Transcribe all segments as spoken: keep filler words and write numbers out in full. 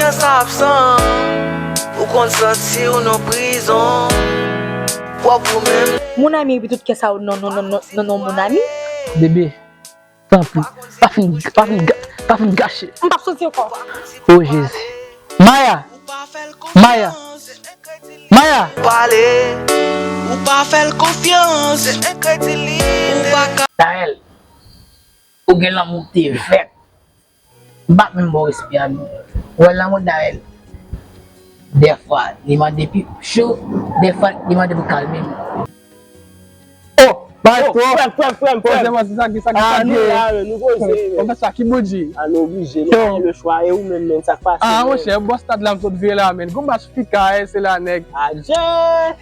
Sa absan, ou konn santi w nan prizon. Pwòp ou menm. Mon ami, epi tout kè sa yo nan non non non non non mon ami. Bebe, tanpri, pa fin, pa fin, pa fin gache. M p ap soti ankò. O Jezi. Maya! Maya! Maya! Pale, ou pa fè l konfyans, se enkredilite. Ou pa ka Daryl, ou gen lanmou te vèt. M p ap menm ba w respè a non. Ou wè lanmou Daryl, dèfwa li mande pi cho, dèfwa li mande pou kalme m. Oh! Maestro! Frè m, frè m, frè m, frè m. Poze mwen, se sa ki sa ki Ah, sa nou ki la, men nou poze, men. Konfè sa ki boudji. Ah, nou oblije, nou pa gen lechwa. E ou menm, men, sa k pase? Ah, monchè, bò stad la m sot vire la, men. Gon match fika, eh, se la, nèg. Adje!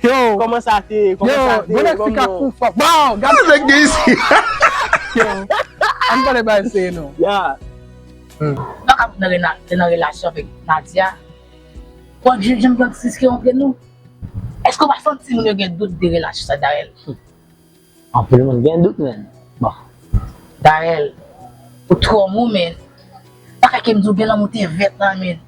Yo! Kòman sa te ye? Kòman sa Yo! te Bon ye? nèg fika Kòman? Kou fò. Baw! Gad nèg gen isi! Yo! Ann pale bay seye non. Ya. Ou pa ka nan rela- te nan relasyon avèk Nadia. Ou ap jwenn jan m diskisyon antre nou. Èske w pa santi moun yo gen dout de relasyon sa, Daryl? Anpil moun gen dout, men. Bon. Daryl, ou twò mou, men. Pa ka ke m di w gen lanmou te vèt la, men.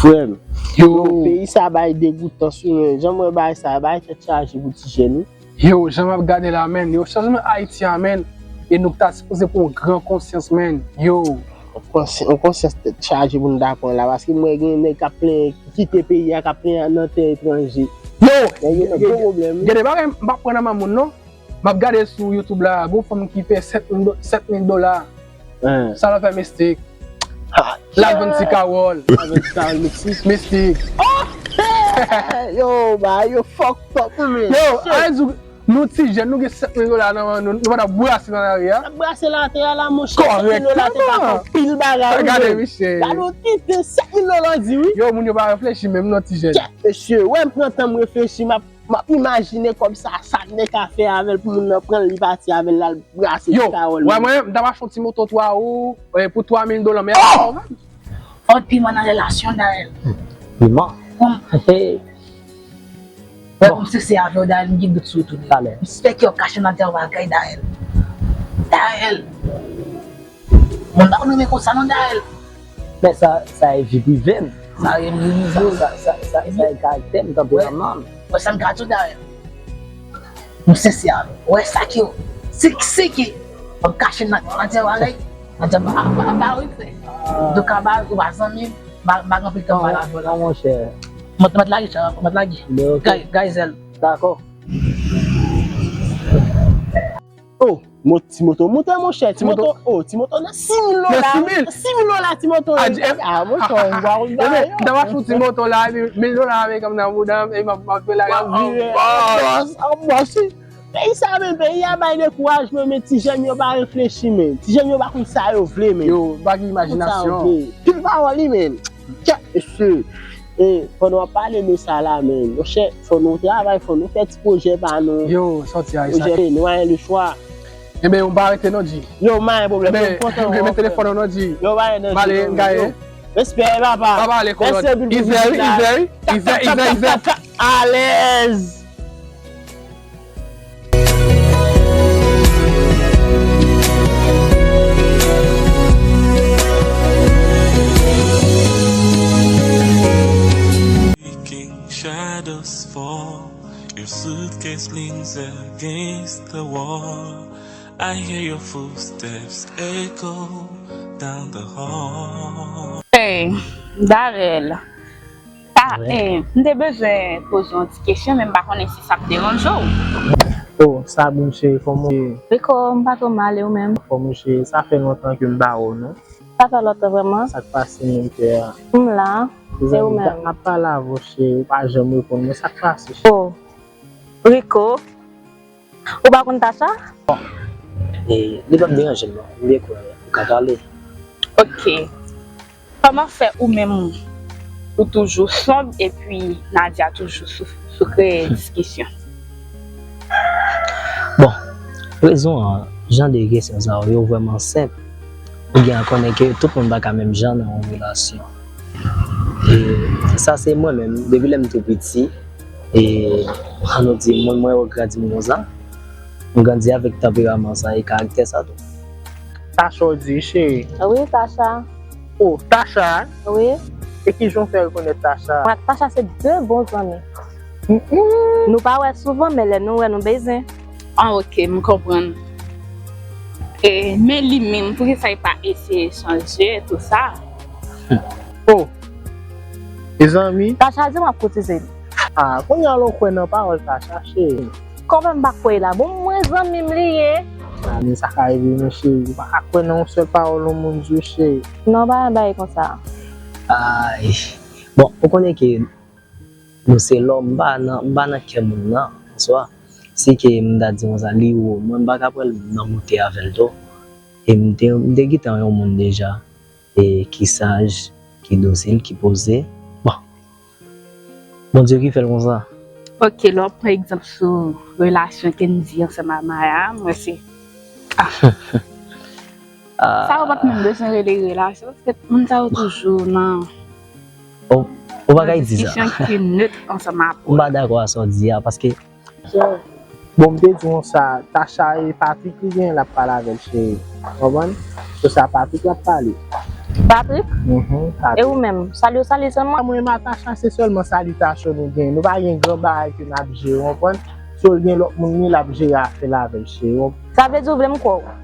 Frè m, yo, peyi sa bay degoutans wi, men. Jan m wè bagay sa, bagay tèt chaje pou ti jèn wi. Yo, jan m ap gade la, men. Yo, chanjman Ayiti a, men. E nou ta sipoze pran yon gran konsyans, men. Yo. Yon konsyans, yon konsyans tèt chaje pou nou ta pran la, paske m wè gen nèg k ap plenyen, ki kite peyi a, k ap plenyen nan tè etranje. Yo! Nèg yo nan gwo pwoblèm wi. Gade bagay, m pa pran nan mamoun, non. M ap gade sou YouTube la, gon fanm ki fè sèt mil do- sèt mil dola. Hein. Sa l ap fè mistik. Ha. L ap vann ti kawòl. Avèk Carl Mexique. Mistik. Yo, ba, yo fucked up wi, men. Yo, a di nou ti jèn, nou gen sèt mil dola nan men nou, nou pa t ap brase nan lari a. Ap brase latè a la, monchè. Sèt mil dola te ka fè anpil bagay wi, Gade, men. Michel. Gade yon ti pen, sèt mil dola di wi. Yo, moun yo pa reflechi menm non, ti jèn. Kèt, mesye, wè m pran tan m reflechi, m ap M ap imajine kòb sa, sa k nèg ka fè avè l pou moun nan pran l, li pati avè l, l al brase ti kawòl. Yo, wè mwen, m ta mache yon ti moto twa ou, eh, pou twa mil dola, men a pa ou menm. Fò w piman nan relasyon, Daryl. Piman? Kòm Hey, wè kòm se se avè w, Daryl, m gen dout sou ou tou. Talè. M sispèk yo kache nan tè bagay, Daryl. Daryl. Moun pa konn renmen konsa non, Daryl. Men sa, sa e vi prive m. Sa e vi prive w. Sa, sa, sa, sa e karaktè m, tanperaman m. Wè sa m ka di w, Daryl. M sensè avè w. Wè sa ki, si, si ki, w ap kache nan, nan tè bagay, nan tè bagay, ap ba wi frè. Donk aba ou pa zanmi m, m pa, m pa gen anpil tan pale avè w la. Non, monchè. Mwen t mèt lage, chan, mwen t lage. Men ok. Gay, Gayzèl. Dakò. Oh, mo, ti moto moute, monchè. Ti moto, oh, ti moto nan sis mil dola. Nan sis mil? Sis mil dola ti moto. A di, eh, Ah, monchè, m pa konn ba yo. Dava sou ti moto la, epi mil dola ameriken nan bouda m, e m ap, m ap fè la, m ap vire. Bòs, an bòs, wi. Peyi sa menm, peyi a bay dekourajman, men ti jèn yo pa reflechi, men. Ti jèn yo pa konn sa yo vle, men. Yo, pa gen Konn sa yo imajinasyon. vle. Pil pawòl, wi, men. Kèt, mesye. E, pandan w ap pale de sa la, men, monchè, fò nou travay, fò nou fè ti pwojè pa nou. Yo, sòti a, e sa. Pwojè, nou pa gen lechwa. Enben, yon pa rete non, G. Yo, pa gen pwoblèm. Men, M kontan men wè w, men telefòn frè. Nan, G. Yo, pa gen danje, Male, yo, m gaye. Yo. Respè, papa. Papa, ale, kolòn. Mèsi anpil pou Izè, wi, vizit la. Izè, wi. Izè, Izè, Izè. Alèz. Making shadows fall, your suitcase leans against the wall. I hear your footsteps echo down the hall. Hey, Darel. Sa, eh, m te bezwen poze yon ti kesyon, men m pa konnen si sa ap deranje w. Oh, Sabine cheri, kòman w ye? Rico, m pa twò mal, e ou menm? Anfòm wi cheri, sa fè lontan ke m pa wè w non. Sa fè lontan vrèman. Sa k pase menm kè a? M la, e ou menm? M ap pale avè w cheri, ou pa janm reponn mwen, sa k pase cheri? Oh, Rico, ou pa konn Tacha? E, li p ap deranje m non, m byen kwè ou ka pale. Ok. Kòman fè ou menm ou toujou sonb epi Nadia toujou sou, sou kreye diskisyon? Bon, rezon an, jan de kesyon sa yo, yo vrèman senp. Ou gen a konnen ke tout moun pa ka menm jan nan yon relasyon. E sa se mwen menm, depi lè m tou piti, e ann nou di, mwen, mwen yo grandi m konsa, m grandi avèk tanperaman sa e karaktè sa tou. Tacha w di, cheri? Wi, Tacha. Oh, Tacha? Wi. E kijan w fè rekonèt Tacha? Mwen ak Tacha se de bon zanmi. Mm-mm. Nou pa wè souvan, men lè nou wè, nou bezwen. Ah, ok, m konprann. E, men li menm, poukisa li pa eseye chanje tou sa? Oh, mezanmi. Tacha di m ap koutize li. Ah, kounye a lè w kwè nan pawòl Tacha, cheri. Kòman m pa kwè la? Bon, mwen zanmi m li ye. Ah, men sa ka rive, men cheri. Ou pa ka kwè nan yon sèl pawòl yon moun di w, cheri. Non, pa yon bagay konsa. Ay. Bon, ou konnen ke nou se lòm, m pa nan, m pa nan kè moun nan, an swa. Si ke m ta di konsa, li ou, mwen m pa ka pral nan moute avè l tou. E m te, m te gentan yon moun deja, e ki saj, ki dosil, ki poze. Bon, Bondye ki fè l konsa. Ok, lè w ap pran egzanp sou relasyon Kendy ansanm ak Maya, mwen se, ah. Ah. Sa yo pa t menm bezwen rele relasyon, paske moun sa yo toujou nan, ou, ou pa nan kay di sa. Diskisyon ki net ansanm ak ou. M pa dakò a sa w di a, paske Bon, m te di w sa, Tacha e Patrick li genyen l ap pale avè l, cheri. Konprann? Se sa Patrick l ap pale. Patrick? Mhm, Patrick. E ou menm? Salye w salye sèlman? Mwen menm ak Tacha, se sèlman salitasyon nou genyen. Nou pa gen gran bagay ke n ap jere, w konprann? Si w gen lòt moun li, l ap jere afè l avè l, cheri. Sa vle di w vle m kwè w?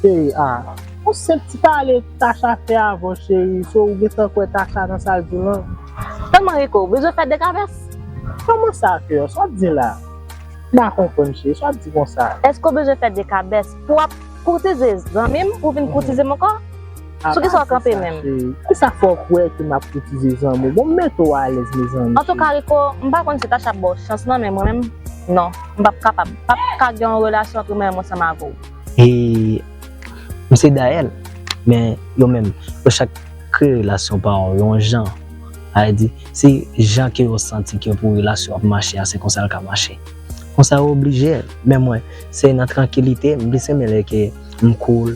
Cheri, ah. Yon senp ti pale Tacha fè avè w, cheri. So, ou gentan kwè Tacha nan sa l di w lan? Sèlman Rico, ou bezwen fè dekabès? Kòman sa, kè? Sa w ap di la? M pa konprann, cheri. Sa w ap di konsa? Èske w bezwen fè dekabès pou w ap koutize zanmi m, pou w vin koutize m ankò? Sou kisa w kanpe menm? Cheri, kisa fè w kwè ke m ap koutize zanmi w? Bon, m mete w alèz, mezanmi. Antouka, Rico, m pa konn si Tacha ap ba w chans nan, men mwen menm, non. M p ap kapab. P ap ka gen yon relasyon antre mwen menm ansanm avè w. E m se Daël, men yo menm, yo chak kreye relasyon pa yo yon jan. Sa vle di, se jan ke yo santi ke pou relasyon ap mache a, se konsa l ka mache. Konsa yo oblije, men mwen, se nan trankilite, m plis renmen lè ke m cool,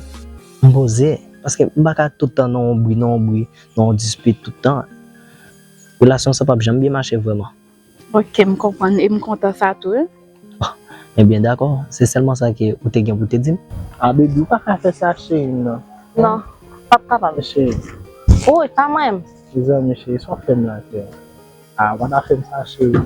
m poze. Paske m pa ka tout tan nan yon bri, nan yon bri, nan yon dispit tout tan. Relasyon sa p ap janm byen mache vrèman. Ok, m konprann e m kontan sa tou, wi. Bon, ebyen, dakò. Se sèlman sa ke ou te gen pou te di m? Ah, baby, ou pa ka fè sa, cheri m nan. Non, p ap kapab. Cheri. Wi, pa mwen menm. Mezanmi, cheri, sa w fè m la, kè? Ah, ou pa ta fè m sa, cheri.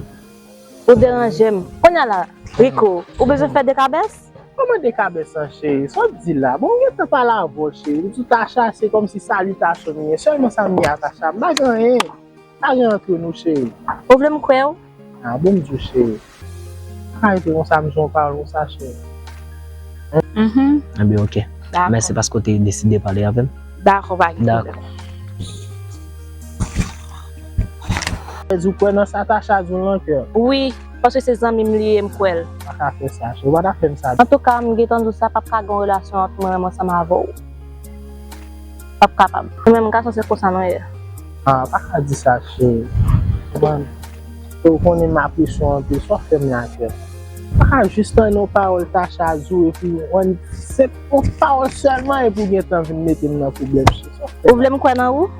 Ou deranje m. Kounye a la, Rico, ou bezwen fè dekabès? Kòman dekabès lan, cheri? Sa w di la? Bon, m gentan pale avè w, cheri. M di w Tacha, se kòmsi salitasyon nou ye. Sèlman sa m ye a Tacha. M pa gen anyen. Pa gen antre nou, cheri. Ou vle m kwè w? Ah, bon, m di w, cheri. Pa ka rete konsa, m di w yon pawòl konsa, cheri. Mhm. Ebyen, ok. Dakò. Mèsi paske w te deside pale avè m. Dakò, pa gen pwoblèm. Dakò. Ou kwè nan sa Tacha di w lan, kè? Wi, paske se zanmi m li ye, m kwè l. Pa ka fè sa, cheri. Ou pa ta fè m sa. Antouka, m gentan di w sa, p ap ka gen yon relasyon ant mwen menm ansanm avè w. P ap kapab. Nou menm gason, se konsa nou ye. Ah, pa ka di sa, cheri. Konprann? Ou konnen m apresye w anpil, sa w fè m la, kè. Pa ka jis tann yon pawòl Tacha di w, epi w ann senp yon pawòl sèlman, epi w gentan vin mete m nan pwoblèm, cheri. Sa w fè? Ou vle m kwè nan ou?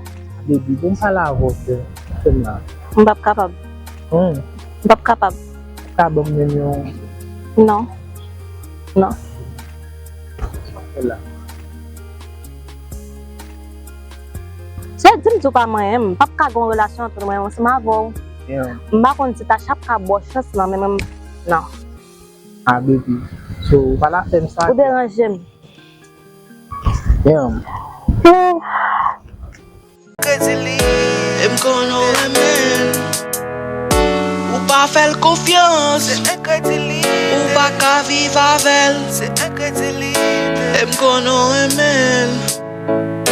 Baby, bon, m pale avè w, kè. Sa w fè m la? M p ap kapab. Hmm. M p ap kapab. Ou ka ban m nimewo w? Non. Non. Sa w fè la? Se di m di w pa manyen m, m p ap ka gen yon relasyon ant mwen ansanm avè w. Yeah. M pa konn si Tacha ap ka ba w chans nan, men mwen, non. Ah, baby. So, ou pa ta fè m sa. Ou deranje m. Yeah. Ooh. Enkredi li, e m konnen w renmen l. Ou pa fè l konfyans, se enkredi li, ou pa ka viv avè l, se enkredi li, e m konnen w renmen l.